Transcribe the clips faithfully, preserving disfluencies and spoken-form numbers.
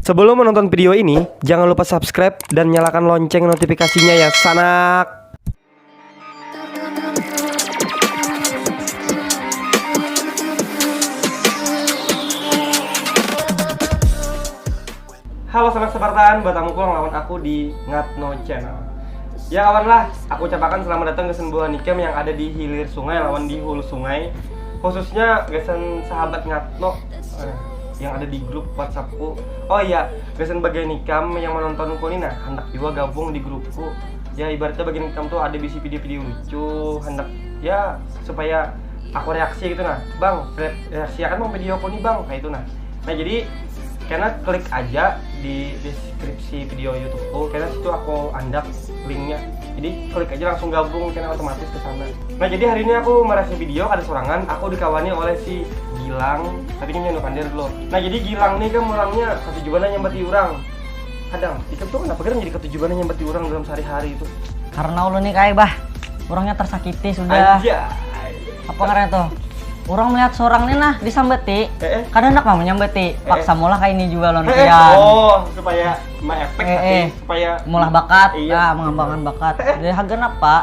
Sebelum menonton video ini, jangan lupa subscribe dan nyalakan lonceng notifikasinya ya, sanak. Halo sanak Spartan, bertemu pulang lawan aku di Ngatno Channel. Ya kawan lah, aku ucapakan selamat datang gasan buhan ikam yang ada di hilir sungai lawan di hulu sungai. Khususnya gasan sahabat Ngatno, eh, yang ada di grup WhatsAppku. Oh iya, gasan bagian ikam yang menontonku ni nah, handak jua gabung di grupku. Ya ibaratnya bagian ikam tuh ada bisi video-video lucu, handak ya supaya aku reaksi gitu nah. "Bang, re-, reaksiakan bang videoku nih bang," kayak itu nah. Nah jadi kena klik aja di deskripsi video YouTubeku, karena situ aku andak linknya. Jadi klik aja langsung gabung, kena otomatis ke sana. Nah jadi hari ini aku merasa video kada sorangan, aku dikawani oleh si Gilang, tapi ini anu pandir dulu. Nah jadi Gilang nih kan orangnya katuju banar nyambati orang. Kadang, ikam tuh kenapa kadang jadi katuju banar nyambati orang dalam sehari-hari itu? Karena ulun nih kayak bah, orangnya tersakiti sudah. Anjay. Apa karena tuh? Orang melihat seorang nih nah disambati, eh, eh, kada hendak mau menyambati, eh, paksa mulah kayak ini juga lawan eh, eh, pian. Oh, supaya maefek eh, eh, supaya mulah bakat, iya, nah, mengembangkan bakat. Eh, eh. Jadi hagan apa?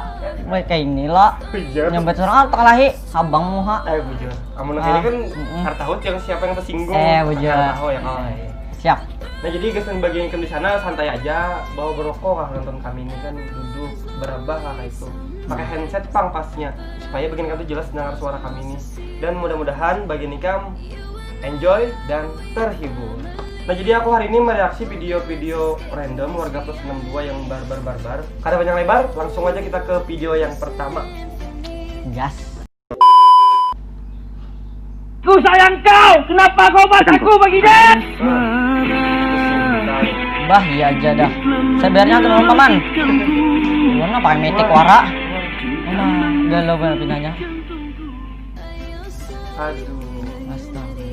Mulai kayak ini lah. Iya. Nyambat seorang ah, tak lahi, habang muha. Eh, bujur. Amun ah, ini kan mm-mm, harta yang siapa yang tersinggung. Eh, bujur. Harta ya kau. Iya. Siap. Nah jadi gasan bagian ikam di sana santai aja, bawa berokok lah, nonton kami ini kan duduk berabah lah kayak itu. Pakai headset pang pasnya supaya bagian ikam tuh jelas dengar suara kami ini. Dan mudah-mudahan bagian ikam enjoy dan terhibur. Nah jadi aku hari ini mereaksi video-video random warga plus enam dua yang barbar-barbar. Kada banyak lebar, langsung aja kita ke video yang pertama. Gas. Ku sayang kau, kenapa kau bahas aku begini? Bah, iya aja dah. Sebenarnya tuh paman. Gimana pakai metik wara? Emang galau banget pinanya. Aduh. Astaga.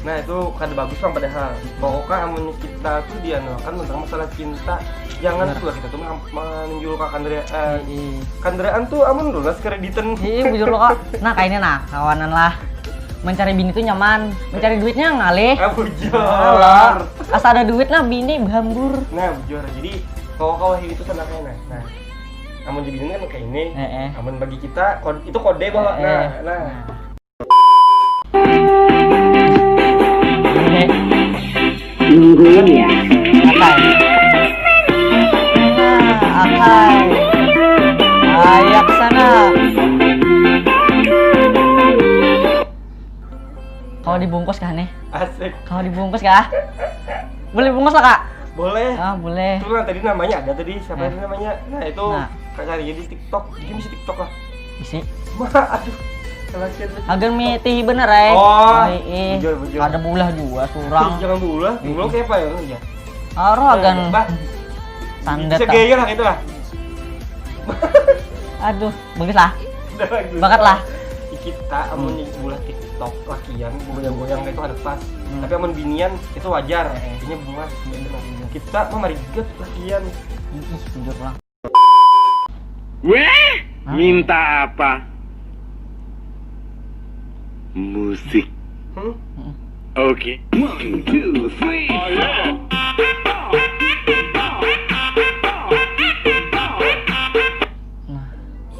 Nah itu kada bagus lah padahal. Pokoknya amun kita tuh dianuakan tentang masalah cinta. Jangan benar. Pula kita tuh menunjukkan kanderaan. Iya. Kanderaan tuh amun lunas kreditan. Iya bujur lo kak. Nah kayak ini nah kawanan lah. Mencari bini tuh nyaman, mencari duitnya ngalih. Ah bujur. Asal ada duit nah bini bambur. Nah bujur. Jadi kawa-kawa itu sana kayak nah. Nah. Amun jadi ini kan kayak ini. Eh, eh. Amun bagi kita kode, itu kode bahwa eh, eh, nah, nah. Nungguin ya. Akai. Nah, akai. Ayak sana. Kalau dibungkus kah nih? Asik. Kalau dibungkus kah? Boleh bungkus lah kak? Boleh. Ah boleh. Tuh nah, tadi namanya ada tadi siapa eh. Namanya? Nah itu nah. Kak cari di TikTok. Ini bisa TikTok lah. Isi. Wah, aduh. Kelakian lagi. Agan mi tihi bener ay. Oh. Iya. Bujur bujur. Ada bulah juga surang. Jangan bulah. Bulah kayak apa ya? Aro agan. Bah. Tanda bisa gaya lah itu lah. Aduh, bagus lah. Bakat lah. Kita amun hmm. Bulah TikTok lakian goyang-goyang itu ada pas. Hmm. Tapi amun binian itu wajar. Eh. Artinya bungas bener. Kita mah mariget lakian. Ih, jujur lah. Weh, hah? Minta apa? Musik. Hmm? Oke. One, two, three. Nah,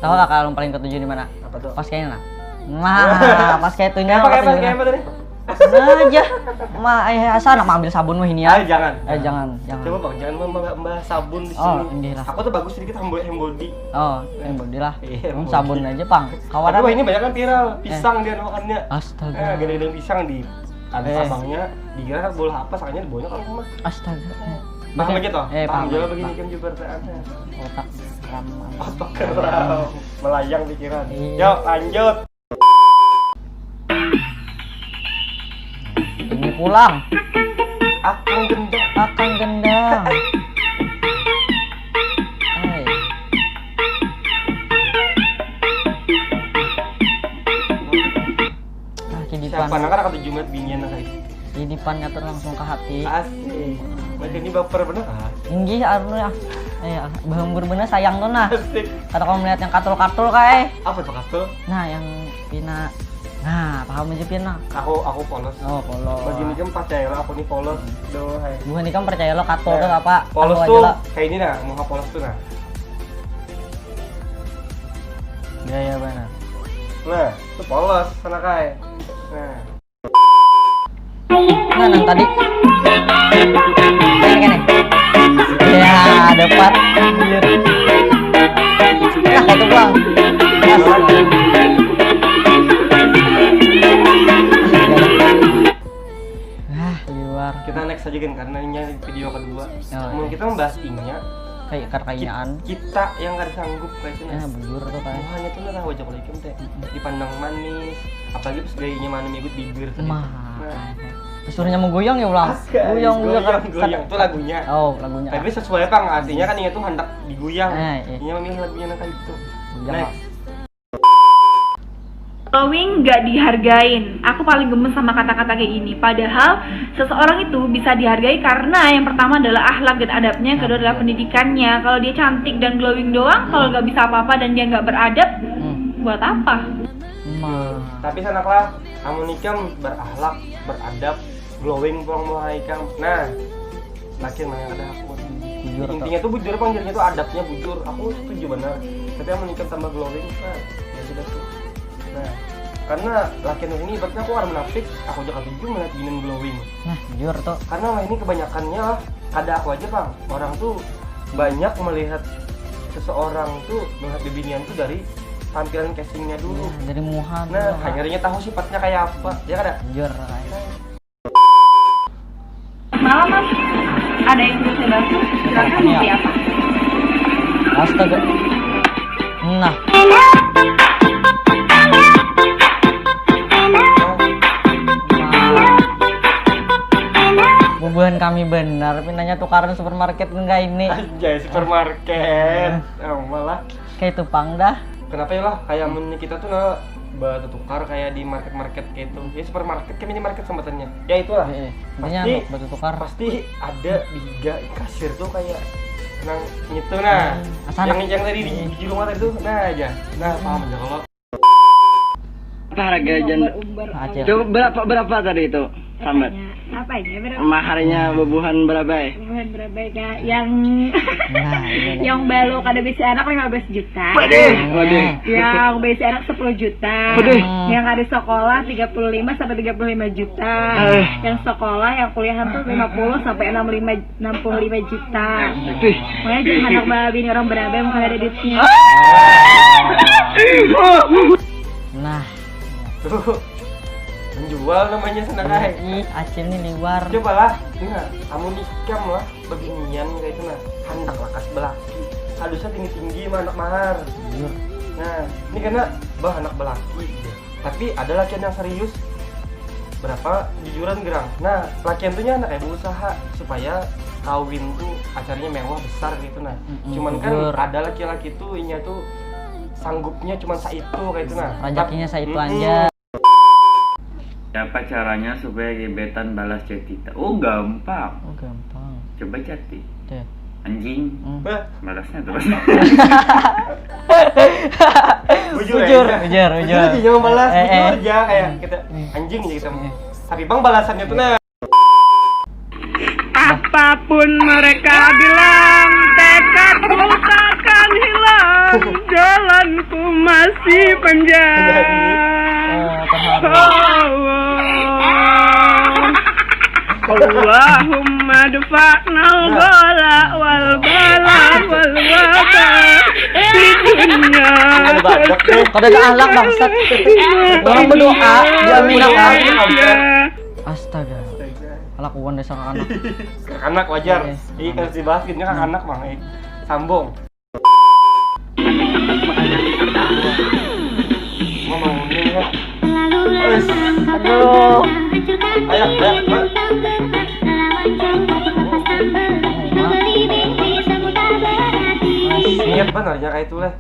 tahu lah kalau paling ketujuh di mana? Apa tuh? Pas kayaknya nah. Nah, pas kayak itunya. Apa kayak apa tadi? Nah aja. Ma, eh, asa anak ambil sabun wah ini ya. Ay, jangan. Eh, jangan, jangan. Coba bang, jangan membahas sabun di sini. Oh, lah. Aku tuh bagus sedikit hand body. Oh, hand body lah. Iya, sabun aja pang. Kawanan. Tapi wah ini banyak kan viral, pisang eh. Dia makannya. Astaga. Eh, gede-gede pisang di eh. Abangnya dikira kan bola apa, sangkanya bola kan rumah. Astaga. Paham aja toh? Eh, paham, paham juga begini kan juga pertanyaannya. Otak ram. Otak ram. Melayang pikiran. Iya. Yuk, lanjut. Ini pulang. Akang gendang. Akang gendang. Hai. Nah, kehidupan. Siapa nak kata Jumat binian nak kayak. Kehidupan ngatur langsung ke hati. Asik. Macam ini baper bener ah. Inggih anu ya. Eh, bahembur bener sayang tuh nah. Asik. Kata kau melihat yang katul-katul kayak. Apa tuh katul? Nah, yang pina Nah, paham aja pian nah. Aku aku polos. Oh, polos. Bagi ini kan percaya lah aku ini polos. Doh, hai. Bukan ini kan percaya lo kato nah, tuh apa? Polos tuh lah. Kayak ini nah, muka polos tuh nah. Gaya benar. Nah, itu polos sana kai. Nah. Nah, nang tadi. Ini kan nih. Ya, dapat. Nah, satu pulang. Nah, liwar. Kita next aja kan karena ini video kedua. Oh, iya. Kita membahas inya kayak karkayaan kita yang kada sanggup kayak itu ya, bujur tuh kan. Buhannya tuh lah wajah kulikim teh dipandang manis, apalagi pas gayanya manis ikut bibir tadi. Mah. Nah. Suruhnya menggoyang ya ulah. Goyang, goyang, goyang. Itu lagunya. Oh, lagunya. Tapi sesuai pang artinya kan ini tuh hendak digoyang. Eh, iya. Ini memilih lagunya nang kayak itu. Next. Glowing gak dihargain. Aku paling gemes sama kata-kata kayak gini. Padahal seseorang itu bisa dihargai karena yang pertama adalah akhlak dan adabnya, yang kedua adalah pendidikannya. Kalau dia cantik dan glowing doang, kalau gak bisa apa-apa dan dia gak beradab, hmm. Buat apa? Hmm. Tapi sanaklah, amun ikam berakhlak, beradab, glowing pulang muha ikam. Nah, laki mana yang ada aku. Intinya tuh bujur pang, jadinya tuh adabnya bujur. Aku setuju benar. Tapi yang menikah tambah glowing, nah, ya sudah tuh. Nah, karena laki ini ibaratnya aku orang munafik, aku juga setuju melihat binian glowing. Nah, bujur tuh. Karena lah ini kebanyakannya lah, ada aku aja pang. Orang tuh banyak melihat seseorang tuh melihat bibinian tuh dari tampilan casingnya dulu. Ya, dari muha. Nah, akhirnya tahu sifatnya kayak apa, ya kada? Bujur. Nah, Malam mas, ada yang bisa saya bantu? Silakan mau beli apa? Astaga. Nah. Bubuhan kami benar, pinanya tukaran supermarket enggak ini? Anjay, supermarket. Oh, malah. Kayak itu pang dah. Kenapa ya lah? Kayak mun kita tuh nah bertukar kayak di market-market kayak itu. Ya supermarket kayak minimarket sempatannya. Ya itulah. Iya, iya. Intinya pasti, untuk bertukar. Pasti ada di higa kasir tuh kayak nang gitu nah. Hmm, yang yang tadi di, di rumah tadi tuh nah aja. Nah, paham aja kalau apa harga janda? Coba berapa berapa tadi itu? Sambat. Apa aja berapa? Maharnya bubuhan berabai. Bubuhan berabai kak, yang nah, iya, iya. Yang balu kada bisa anak lima belas juta. Waduh, waduh. Yang bisa anak sepuluh juta. Waduh. Yang ada sekolah tiga puluh lima sampai tiga puluh lima juta. Uh. Yang sekolah yang kuliahan tuh lima puluh sampai enam puluh lima enam puluh lima juta. Waduh. Makanya jadi anak babi orang berabai yang kada ada duitnya. Nah. Tuh. Menjual namanya sana kai. Ih, acil nih liwar. Cobalah, nah, kamu nikam lah, beginian kayak itu nah, handak lakas belaki. Halusnya tinggi-tinggi mah anak mahar. Iya. Nah, ini karena bah anak belaki. Tapi ada lakian yang serius. Berapa jujuran gerang. Nah, lakian tuh anak kayak berusaha supaya kawin tuh acaranya mewah besar gitu nah. Mm-mm, cuman kan jujur. Ada laki-laki tuh inya tuh sanggupnya cuma saitu kayak itu nah. Rajakinya saitu mm-mm. Aja. Siapa caranya supaya gebetan balas chat kita? Oh gampang. Oh gampang. Coba chat. Oke. Anjing. Hmm. Balasnya terus. Bujur, bujur, ya? Bujur, bujur. Bujur aja jangan balas, eh, bujur eh. Aja kayak kita hmm. Anjing aja kita. Hmm. Tapi bang balasannya tuh nah. Apapun mereka bilang, tekadku takkan hilang, jalanku masih panjang. Oh, oh. Allahumma dfa'nal bala wal bala wal waba di dunia. Kada ada ahlak bangsat. Orang berdoa diaminkan. Astaga. Kelakuan dasar anak. Anak wajar. Iya harus dibahas gitu kan anak bang. Sambung. Aduh. Ayo, ayo, ayo. Niat benar ya kayak itu lah.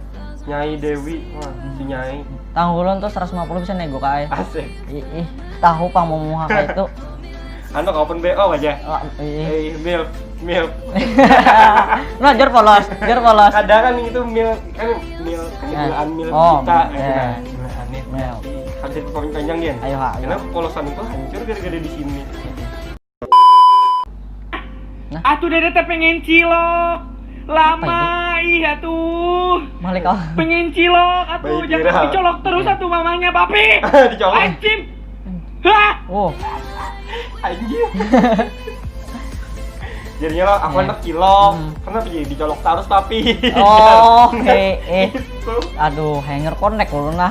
Nyai Dewi, wah, si Nyai. Tanggulon tuh seratus lima puluh bisa nego kai. Asik. Ih, ih, tahu pang mau muha kayak itu. Anu kau pun B O aja. Oh, ih. Eh, milk, milk. Nah, jar polos, jar polos. Kadang kan itu milk kan milk, eh. Milk oh, kita. Eh. Nah. Nih, Nah, habis itu pamit panjang, Gen. Ayo, ha, ayo. Karena polosan itu hancur gara-gara di sini. Nah. Atuh dede teh pengen cilok. Lama ih atuh. Malik, oh. Pengen cilok atuh, Baik, jangan Ira. Dicolok terus atuh mamahnya, Papi. Dicolok. Anjing. Hah. Oh, Anjir. Jadinya lah, aku Iya. Anak cilok. Hmm. Kenapa jadi dicolok terus, Papi? Oh, eh, eh. Itu. Aduh, hanger connect dulu nah.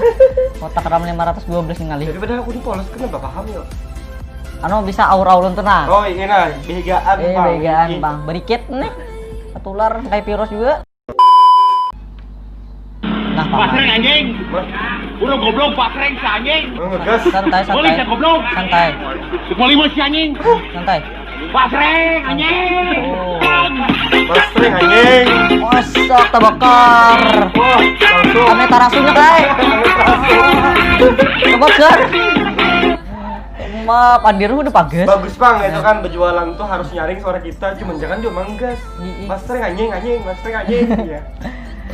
Kotak RAM lima ratus dua belas ningali. Jadi padahal aku di polos, kenapa paham ya? Anu bisa aur-aurun tuh nah. Oh, ini nah, behigaan, Eh, Bang. behigaan, Ini. Bang. Berikit nih. Ketular kayak virus juga. Nah, Paman. Pasreng anjing. Wah, Udah goblok pasreng si anjing. ngegas. Santai, Boleh santai. ya goblok. Santai. Kepala lima si anjing. Santai. Pasreng anjing. Oh. Pasreng anjing. Masak terbakar. Wah, langsung. Ame tarasunya, kai. Coba, Sir. Ma, pandir udah pages. Bagus, Bang, itu kan berjualan tuh harus nyaring suara kita, cuman jangan dia manggas. Di- Pasreng anjing, anjing, pasreng anjing. Iya.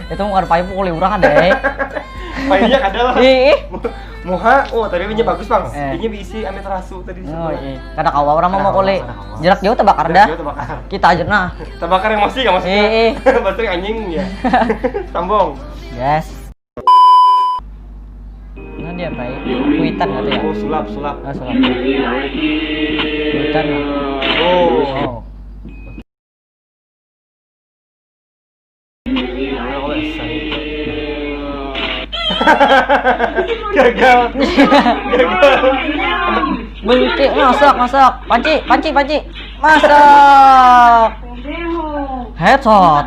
Itu bukan payu pukul orang ada, eh. Payunya kada lah. Ih, ih. Muha, oh, tapi punya bagus, Bang. Eh. Ini berisi ame terasu tadi. Oh, iya. Kada kawa orang mau Kada mukuli. kawa, kada kawa. Jarak jauh terbakar Jarak dah. jauh terbakar. Kita aja nah. Terbakar emosi ya maksudnya. Eh, eh. Pasreng anjing ya. Sambung. Yes. Nah, dia apa ya? Kuitan gitu ya? Oh, sulap, sulap. Ah, sulap. Kuitan lah. Oh. Oh. Gagal. Gagal. Bengki, masak, masak. Panci, panci, panci. Masak. Headshot.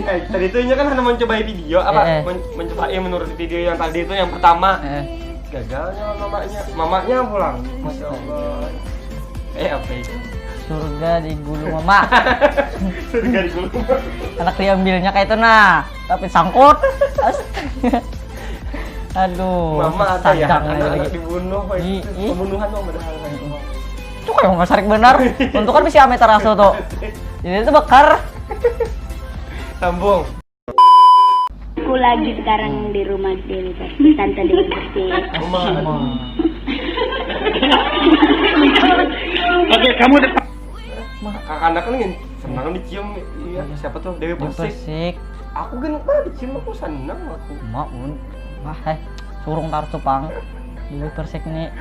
Eh, tadi tuh ini kan hanya mencoba video apa? Eh, eh. Men- mencoba menurut video yang tadi itu yang pertama. Eh, Gagalnya mamanya. Mamanya pulang. Masya Allah. Eh, apa itu? Surga di gulu mama. Surga di gulu. Anak diambilnya kayak itu nah, tapi sangkut. Astaga. Aduh, Mama ada ya, sadang anak, lagi. Anak dibunuh, Pak. Ih, ih. Pembunuhan, Bang, padahal. Itu kayak nggak sarik benar. Untuk kan bisa ame teraso tuh. Jadi itu bakar. Sambung. Aku lagi sekarang di rumah Dewi Persik, tante Dewi Persik. Rumah. Oke, kamu depan. Kakak kan ingin senang dicium, iya, siapa tuh? Dewi Dewi Persik. Persik. Aku kan, ah, dicium aku senang aku. Mak un. Wah, eh, surung tarus tuh, Pang. Dewi Persik nih.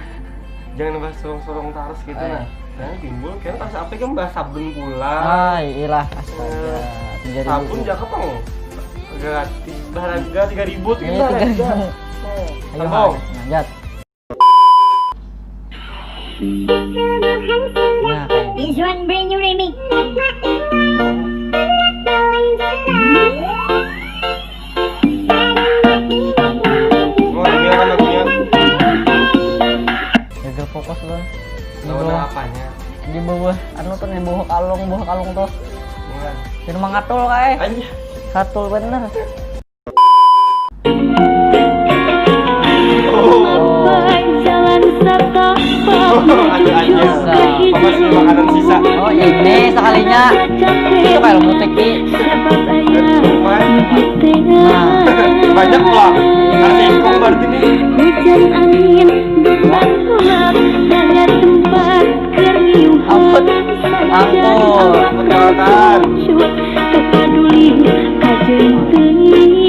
Jangan bahas sorong-sorong tarus gitu Eh. Nah. Nah, timbul kayaknya tarus apa kan bahas sabun pulang. Ah, iyalah, astaga. Tiga ribu. Sabun jaka pang gratis, berharga tiga ribu tuh Iya, berharga. tiga ribu. Oh, Ayo, sambung. lanjut. Nah, kayak ini. This one brand new remix. Oh, ini apa lagunya? Gagal fokus lu. Di Lawan bawah, apanya? Di bawah, anu tuh, di bawah kalung, bawah kalung tuh. Bukan. Jadi mangatul kayak. Anjir. Katul bener. Oh. Jalan setapak Oh, ada aja. menuju Apa sih makanan sisa? Oh, ini sekalinya. Itu kayak mutik ki. Sebab ayah Lumayan. di tengah Banyak pulang. Nasi ikung berarti nih. Hujan angin duman ulap. Tangan tempat keriuhan. Ampun. Ampun. Perawatan. Cuak tak peduli kajeng teuing.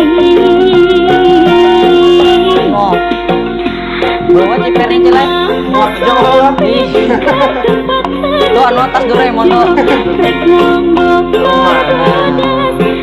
Oh. Bawa cipernya, Cil, eh. Muat aja kalau lah. Ih. Tuh, anu atas Doraemon tuh.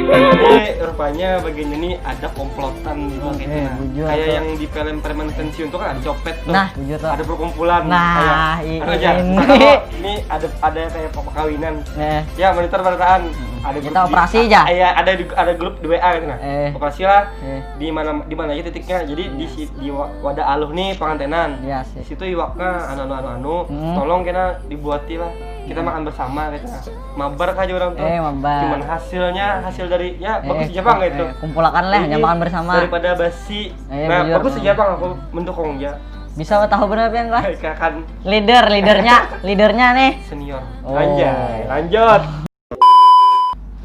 Ini rupanya bagian ini ada komplotan gitu. Oke, Nah, bujur kayak tuh. Yang di film Preman Pensiun tuh kan ada copet tuh. Nah, bujur tuh. Ada perkumpulan. Nah, Kayak, i- anu aja. ini. Misalkan, oh, ini ada ada kayak perkawinan. Eh, Ya, monitor barataan. Ada Kita grup di- operasi aja. Iya, ada di- ada grup di W A gitu nah. Eh. Operasi lah. Eh. Di mana di mana aja titiknya. Jadi di si- di wa- wadah aluh nih pengantenan. Iya Di sih. situ iwaknya anu anu anu anu. Hmm. Tolong kena dibuati lah. Kita makan bersama gitu. Mabar aja orang tuh. Eh, mabar. Cuman hasilnya hasil dari ya Eh, bagus eh, aja bang eh, gitu. Kumpulakan lah, Ini jangan makan bersama. Daripada basi. Eh, Nah, bujur. Bagus aja bang, aku mendukung ya. Bisa tahu benar pian lah. Kayak kan Leader, leadernya, leadernya nih. Senior. Oh. Anjay, lanjut.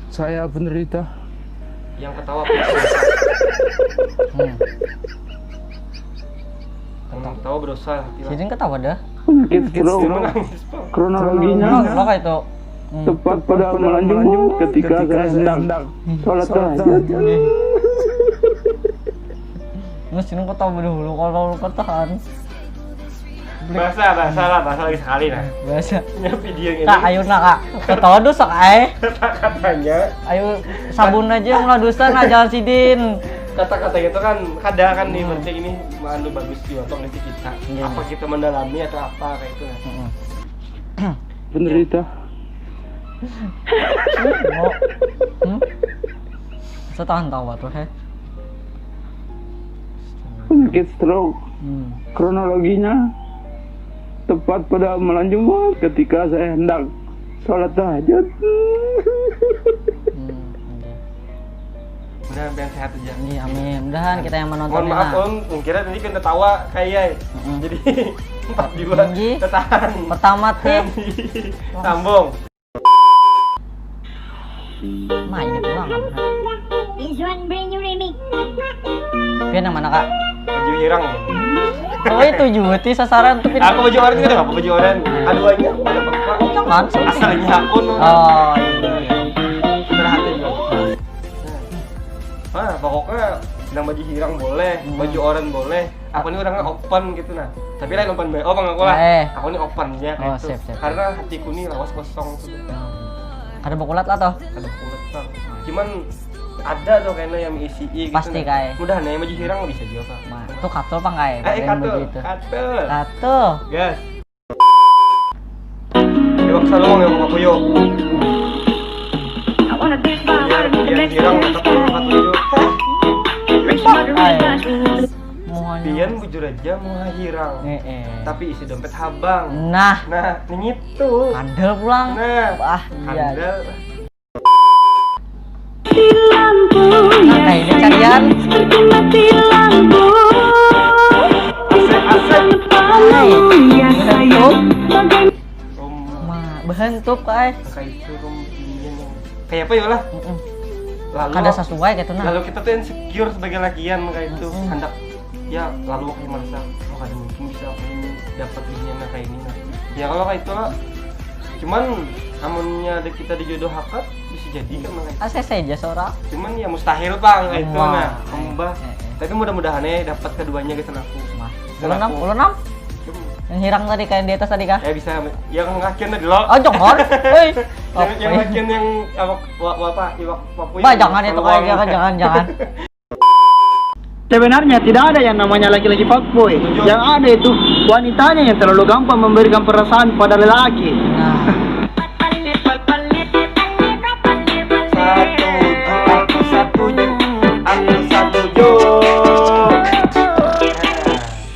Saya penderita. Yang ketawa. Hmm. Oh, berusaha hati lah. Sidin ketawa dah. Penyakit stroke. Menangis, Pak. Kronologinya Lo kayak itu. tepat pada malam Jumat ketika saya hendak sholat tahajud. Lu sini ketawa dulu kalau lu ketahan. Bahasa, bahasa lah, bahasa lagi sekali nah. Biasa. Ini video ini. Kak, ayo nak kak. Ketawa dosa kak eh. Kata-katanya, Ayo sabun aja yang lah dosa nah jangan sidin. Kata-kata itu kan kada kan nih, berarti ini anu bagus juga pengisi kita. Iya, Apa iya. Kita mendalami atau apa kayak itu nah. Mm-mm. Penderita Oh. Hmm? Saya tahan tawa tuh heh. penyakit stroke. Hmm. Kronologinya tepat pada malam Jumat ketika saya hendak sholat tahajud. Hmm. Oke. Mudah-mudahan sehat aja. Iya, amin. Mudahan kita yang menonton Mohon maaf enak. Om, mungkin tadi kan tertawa kayak Mm-mm. Jadi empat dua. Tinggi. Tertahan. Pertama teh Sambung. Nah ini pulang. This one brand new remix. Pian yang mana kak? Baju hirang. Oh itu juga ti sasaran tuh Pian. Aku baju oranye tidak apa baju oranye. Keduanya pada pakai. Jangan. Asalnya aku no. Oh iya. Istirahat aja. Ah, pokoknya bilang baju hirang boleh, Hmm. baju oranye boleh. Aku ini orangnya open gitu nah. Tapi lain open B O bang aku lah. Eh. Aku ini open ya kayak Oh, itu. siap, siap. Karena hatiku ini lawas kosong tuh. Kada bakulat lah toh. Ada kulit bang. Cuman ada tuh kayaknya yang isi gitu. Pasti, Nah. Kai. Mudah nih baju hirang bisa juga pak. Nah, itu katul pang kai. Eh, Yang katul, begitu. katul. Katul. Gas. Iwak saluang yang muka kuyuk. Yang hirang tetap muka kuyuk. Ay. Muhanya. Pian bujur aja muha hirang. Eh eh. Tapi isi dompet habang. Nah, Nah, ini itu. kandel pulang. Nah, Wah, iya. Kandel. Nah, ini carian. Asik, asik. Hai. Om. Ma, behentup kai. Kayak itu om. Iya, no. Kayak apa ya lah? Mm-mm. Lalu Kada sesuai gitu nah. Lalu kita tuh insecure sebagai lakian kayak itu Mm-mm. Hendak ya lalu kayak merasa oh kada mungkin bisa aku ini dapat ini nah kayak ini nah. Ya kalau kayak itu lah. Cuman amunnya ada kita dijodohakan bisa jadi kan Mang. A C C aja seorang. Cuman ya mustahil bang kayak itu Wah. Nah. Mbah. Eh, eh. Tapi mudah-mudahan ya dapat keduanya gitu aku. Mah. Kenapa? Ulun enam, ulun enam. Cuman Yang hirang tadi kayak di atas tadi kah? Ya bisa ya ngelakian tadi lo. Oh, jangan. Hei. Yang, yang lakian yang apa wa- wa- apa iwak papuya. Bah, jangan itu kayak jangan jangan jangan. Sebenarnya tidak ada yang namanya laki-laki fuckboy. Yang ada itu wanitanya yang terlalu gampang memberikan perasaan pada lelaki. Nah, Satuju, aku satuju, aku satuju.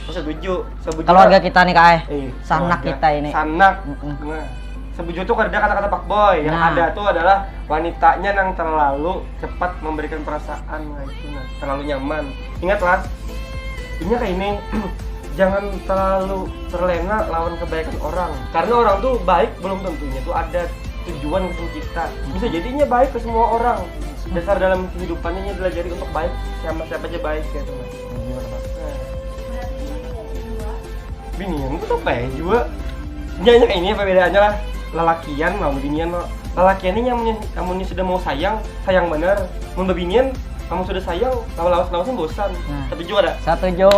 Aku setuju, setuju. Keluarga kita nih kak eh. Eh, Sanak keluarga. Kita ini. Sanak. Mm-mm. Nah, setuju tuh kerja kata-kata Pak Boy. Yang Nah. Ada tuh adalah wanitanya yang terlalu cepat memberikan perasaan nah itu nah, terlalu nyaman. Ingatlah, ini kayak ini jangan terlalu terlena lawan kebaikan orang. Karena orang tuh baik belum tentunya tuh ada tujuan ke kita. Bisa jadinya baik ke semua orang. Dasar dalam kehidupannya ini adalah jadi untuk baik sama siapa aja baik gitu. Nah. Binian tuh apa ya juga? Nya nya ini perbedaannya lah. Lalakian lawan binian lo. Lalakian ini yang amunnya sudah mau sayang, sayang bener. Mun bebinian, kamu sudah sayang, lawas lawasan bosan. Nah. Tapi juga ada. Setuju.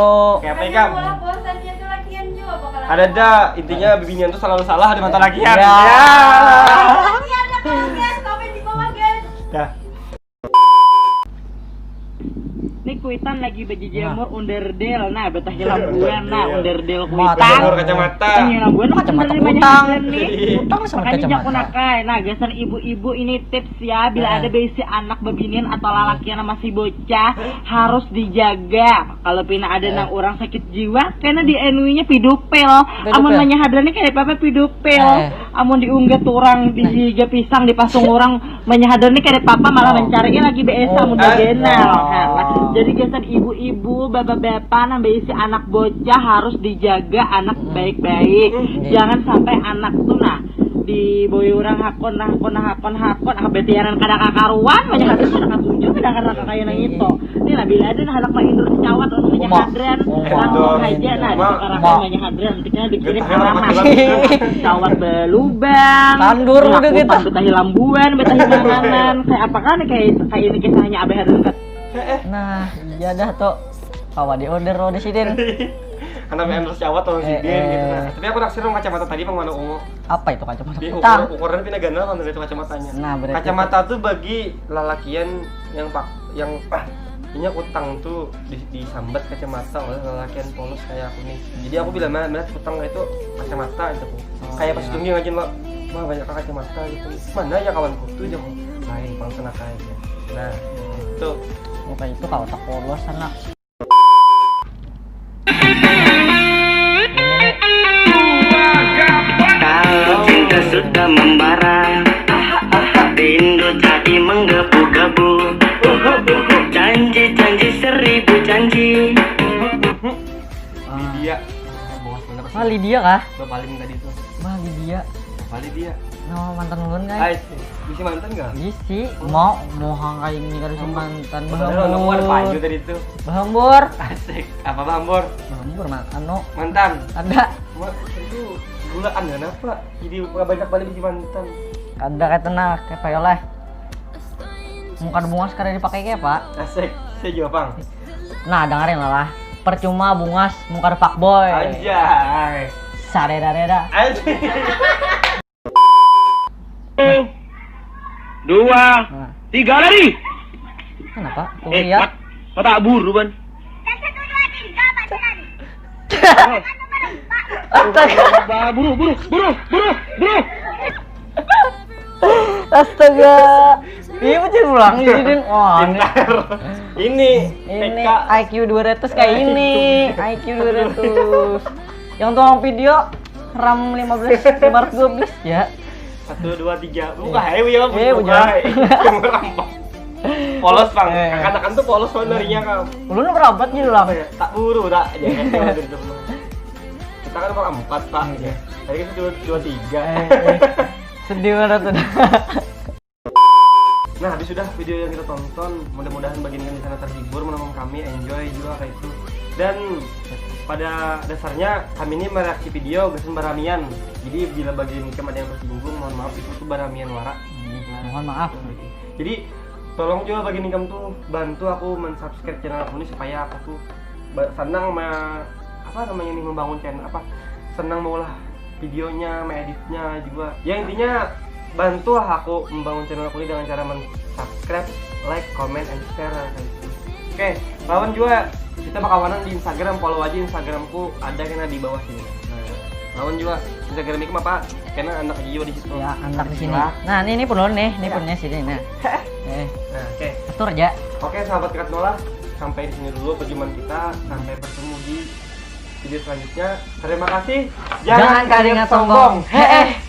Kayak apa ikam? Malah bosannya tuh lakian juga bakal Ada dah, intinya bibinian tuh selalu salah di mata lakian. Ya. Ya. Lakian ada kalau guys, komen di bawah guys. Dah. Ini kuitan lagi bejejemur underdel, nah betah hilang bulan, nah underdel Mata. Kuitan. Jemur kacamata. Betah hilang bulan, Kacamata bener banyak utang. bulan nih. Utang sama Makanya kacamata. Jaku nakai, nah gasan ibu-ibu ini tips ya, bila Heeh. Ada bisi anak bebinian atau lalakian masih bocah harus dijaga. Kalau pina ada Heeh. Nang orang sakit jiwa, karena di anunya pedofil. Pedofil. Amun manyahadannya kayak apa pedofil. Eh. Amun diunggah orang di Nah. Higa pisang dipasung orang manyahadannya kayak apa malah Oh. Mencari lagi B S Oh. amun bagenal. Oh. Nah, jadi gasan ibu-ibu, bapak-bapak nang berisi anak bocah harus dijaga anak Mm-mm. Baik-baik. Mm-mm. Jangan sampai anak tuh nah diboy orang hakon nah hakon nah hakon hakon ah betianan kada kakaruan banyak hati kada katuju kada kada kakaya nang itu. Ini lah bila ada nah anak Pak Indro cawat orang Bukan Hadran, langsung aja nah, sekarang namanya Hadran, kita dikirim alamat. Cawat belubang, kandur udah gitu, betahi lambuan, betahi manganan. Kayak apa kan, kayak kayak ini kisahnya Abah Hadran kan? Nah, iya dah tuh. Kawa di order lo di sidin. Karena endorse cawat tolong sidin gitu nah. Tapi aku naksir sama kacamata tadi, Bang, mana ungu. Apa itu kacamata? Di utang. Ukurannya pina ganal kan itu kacamatanya. Nah, berarti kacamata tuh bagi lalakian yang pak yang ah, ini utang tuh di, disambat kacamata oleh lalakian polos kayak aku nih. Jadi aku bila melihat utang itu kacamata itu. Oh, kayak iya. Pas tunggu aja lo, wah, banyak kacamata gitu. Mana ya kawanku tuh, jangan lain pang sana aja. Nah, itu. Muka itu kalau tak polos sana. Kalau cinta sudah membara, rindu jadi menggebu-gebu. Janji-janji seribu janji. Lydia. Ah, Lydia kah? Bapak Lim tadi tuh. Bah, Lydia. Bapak Lydia. No, mantan ulun kan? Bisa mantan gak? Bisi, mau mau hangkai ini harus mantan. Bahambur. Ada payu tadi tuh. Bahambur. Asik. Apa bahambur? Bahambur man anu. Mantan. Ada. Itu gulaan kenapa? Jadi banyak balik bisi mantan. Ada kayak tenang, kayak payolah. Muka bungas kada dipakai kayak pak. Asik. Saya juga pang. Nah, dengerin lah. Percuma bungas mungkar fuckboy. Anjay. Sareda-reda. Anjay. Dua, nah. Tiga, lari. Kenapa? Eh, lihat. Mata buru ban. Astaga. Buru, buru, buru, buru, buru. Astaga. Iya macam ulang ini din. Wah, ini. Ini I Q dua ratus kayak ini. I Q dua ratus. Yang tuang video RAM lima belas, lima ratus dua belas ya. Satu, dua, tiga. Buka hai ya, buka hai. Polos pang. Kakanakan tuh polos sebenarnya kan. Ulun berapa gitu lah. Tak buru tak. Kita kan nomor empat pak. Tadi kan dua dua tiga. Sedih banget tuh. Nah, habis sudah video yang kita tonton, mudah-mudahan bagian di sana terhibur, menonton kami enjoy juga kayak itu. Dan pada dasarnya kami ini mereaksi video gasan baramian. Jadi bila bagian ikam ada yang tersinggung, mohon maaf, itu tuh baramian wara. Hmm, nah, mohon maaf. Jadi tolong juga bagian ikam tuh bantu aku mensubscribe channel aku ini supaya aku tuh senang me, apa namanya nih, membangun channel apa senang maulah videonya, mengeditnya juga. Ya intinya bantulah aku membangun channel aku ini dengan cara men-subscribe, like, comment, and share kayak gitu. Oke, lawan juga kita bakawanan di Instagram, follow aja Instagramku ada kena di bawah sini. Nah, lawan juga Instagram itu apa? Karena anak juga di situ. Ya, anak di sini. Nah, ini ini pun nih, ini punya sini nah. Eh. Nah, oke. Atur aja. Oke, sahabat Kat Nola, sampai di sini dulu perjumpaan kita. Sampai bertemu di video selanjutnya. Terima kasih. Jangan, Jangan kalian sombong. Heeh.